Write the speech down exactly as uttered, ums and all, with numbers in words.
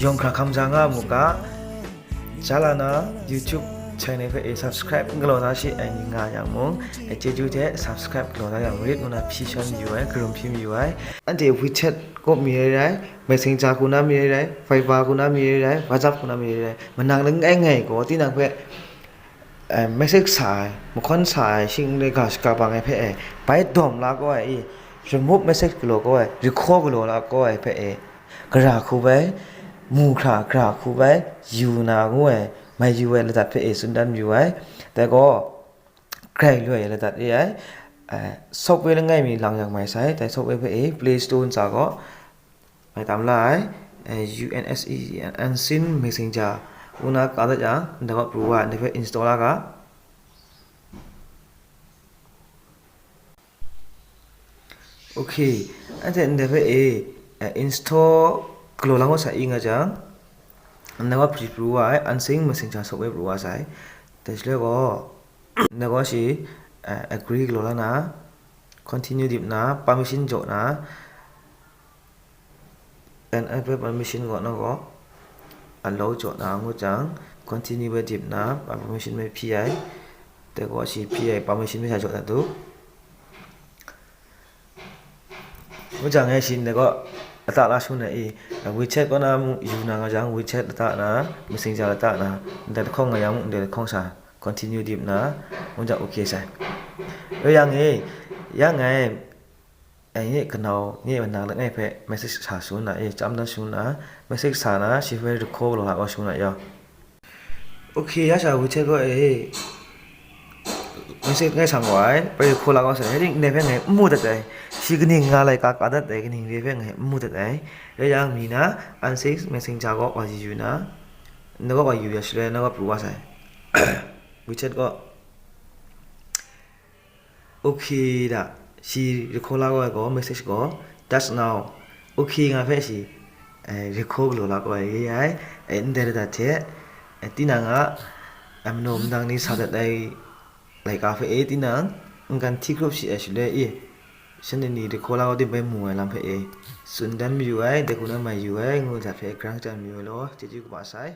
Yawng hkra hkam ja nga mu ga, ja la na YouTube channel hpe e subscribe n galaw na shi ai ni nga yang mung, e chyeju hte subscribe galaw na yang rit ngu na hpyi shawn mayu ai, karum hpyi mayu ai. Anhte WeChat kaw mi rai rai, Messenger hku na mi rai rai, Viber hku na mi rai rai, WhatsApp hku na mi rai rai, manang langai ngai gaw tinang hpe, eh, message sa ai, mahkawn sa ai, shing n rai ga shaka bang ai hpe e, bai dawm la kau ai i, remove message galaw kau ai, recall galaw la kau ai hpe e, gara hku bai, mu hkra gara hku bai, yu na ngu ai, mai yu ai ladat hpe e tsun dan mayu ai. Dai gaw, grai lu ai ladat re ai, eh, software langai mi lang yang mai sai, dai software hpe e Play Store ntsa gaw mai tam la ai, eh, U N S E, Unseen Messenger, ngu na ka dat yang, ndai gaw pru wa, ndai hpe install la ga. Ok, anhte ndai hpe e, eh, install galaw lang wa sa i nga jang, ndai gaw pru pru wa ai, Unseen Messenger software pru wa sai. Dai shaloi gaw, ndai gaw shi, eh, agree galaw la na, continue dip na, permission jaw na, N F F permission gaw na gaw, allow jaw na ngu jang, continue bai dip na, permission bai hpyi ai. Dai gaw shi hpyi ai, permission bai sha jaw na du. Ngu jang e shi ndai gaw, ata la shu na i, WeChat kaw na mung yu na nga jang, WeChat lata na, Messenger lata na, ndai lahkawng nga yang mung ndai lahkawng sa, continue dip na, ngu jang ok sai. Rai yang e, yang ngai, eh, nye kanau, nye manang langai hpe message sa shu na, eh, chyam dan shu na, message sa na, shi hpe recall law la gaw shu na yaw. Ok, ya sha WeChat gaw, eh, message ngai sang gaw ai, pai recall la gaw sa, eh, ndai hpe ngai n mu dat ai, shi kaning nga laika ka dat ai, kaning re hpe ngai n mu dat ai, rai yang mi na, Unseen Messenger gaw wa yu yu na, na gaw wa yu ya shaloi, na gaw pru wa sai. WeChat gaw, Ok da, shi recall la gaw ai gaw, message gaw, that's now. Ok nga hpe shi, eh, recall galaw la gaw ai re ai, eh, ndai ladat hte, eh, tinang a, eh, manaw madang ni sa dat ai laika hpe e tinang, n-gan hti hkrup shi ai shaloi e, shanhte ni recall la gaw tim bai mu ai lam hpe e, tsun dan mayu ai, dai hku na mai yu ai, ngu jat hpe grang chyam mayu ai law, chyeju kaba sai.